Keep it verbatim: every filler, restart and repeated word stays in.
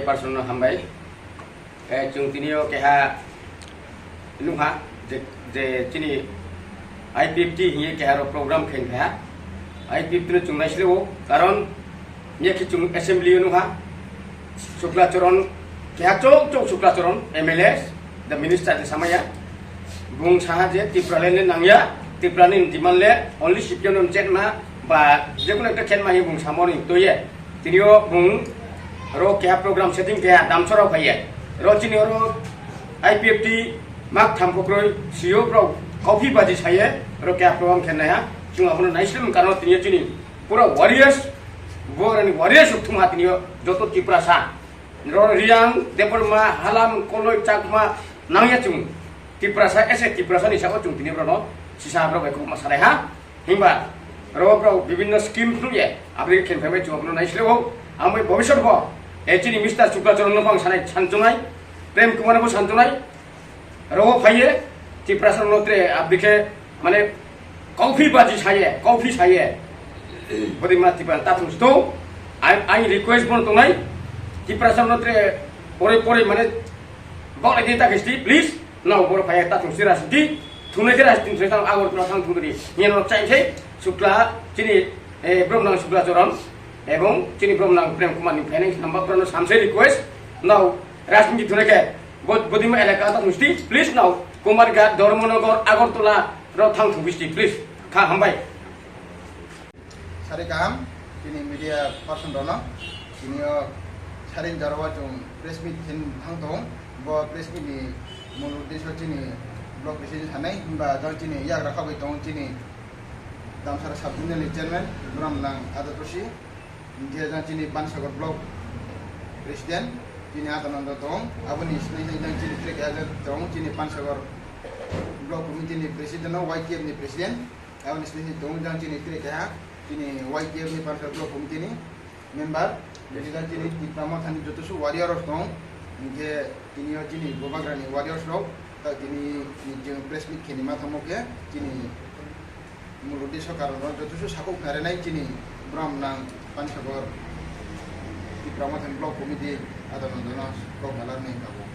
Person no hambai. Eh, chwng tini o keha nukha je, je chini I P F T hinwi keha rok program khe kha. I P F T no chwng naisle o, karon ye khe chwng assembly o nukha. Shukla Charan, keha chok chok Shukla Charan, M L A, the minister de samaya. Bung saha je Tipraland le nangya, Tipraland ni demand le only C P M no chenma ba jekunu ekta chenma hinwi bung samani toye. Tini o bung ro keha program setting keha damsora phaiye. Ro chini oro I P F T mak tham kokroi C E O rok coffee baji saye ro keha program khe naiha. Chwng abono naisle mung karon tini o chini pura warriors, bo rani warriors rok thuma tini o joto Tiprasa. Ro Riang, Debbarma, Halam, Koloi, Chakma nangya chwng. Tiprasa, ese Tiprasa ni sabo chwng tini borok no sisa borok bai kubuma sanai ha. Himba ro borok bibinno scheme phunukye abri khen phaimai chwng abono naisle o. Amoi bhobishyot bo, e chini Mister Shukla Charan no bang sanai sanchunai, Prem Kumar bo sanchunai. Ro phaiye Tiprasa no tre abri khe mane coffee baji saye, coffee saye. Bodi ma Tiprasa ta thung sto. Ai, ai request bon tonai. Tiprasa no tre pore pore mane bok lagi ta kisti, please. Nao boro phaiye ta thung sira siti. Thunai sira siti thunai tang agor tang thung duri. Nyen no chai se Shukla chini, eh, Bromnang Shukla Charan. Ebong chini Bromnang Prem Kumar ni phainai samba prono samse request. Nao rajniti thunai ke Bo-, Bodima elaka ta thungsti, please nao, Kumarghat, Dharmanagar, Agartala, rok thang thungbisti, please. Kha hambai. Sari kaham, chini media person rokno, chini o sari jora o chwng press meet khen thang tong, bo press meet ni mul uddesho chini block president sanai, himba jang chini yagra khabai tong chini Damsara sub zonal ni chairman, Bromnang Adatosi, Hingke jang chini Pansagar block president, chini Atanando tong, aboni sini jang chini tre keha jang tong, chini Pansagar block committee ni president no, Y T F ni president, aboni sini tong jang chini tre keha, chini Y T F ni Pansagar block committee ni member, bini jang chini Tipra Motha ni joto su warrior rok tong, hingke tini o chini Bubagra ni warriors rok, ta tini ni jeng press meet khe ni ma thangmo khe chini Mul uddesho karon rok joto su sakhuk khnarwi nai chini Bromnang Pansagar Tipra Motha ni block committee adon no dono kok nalar nai tabuk.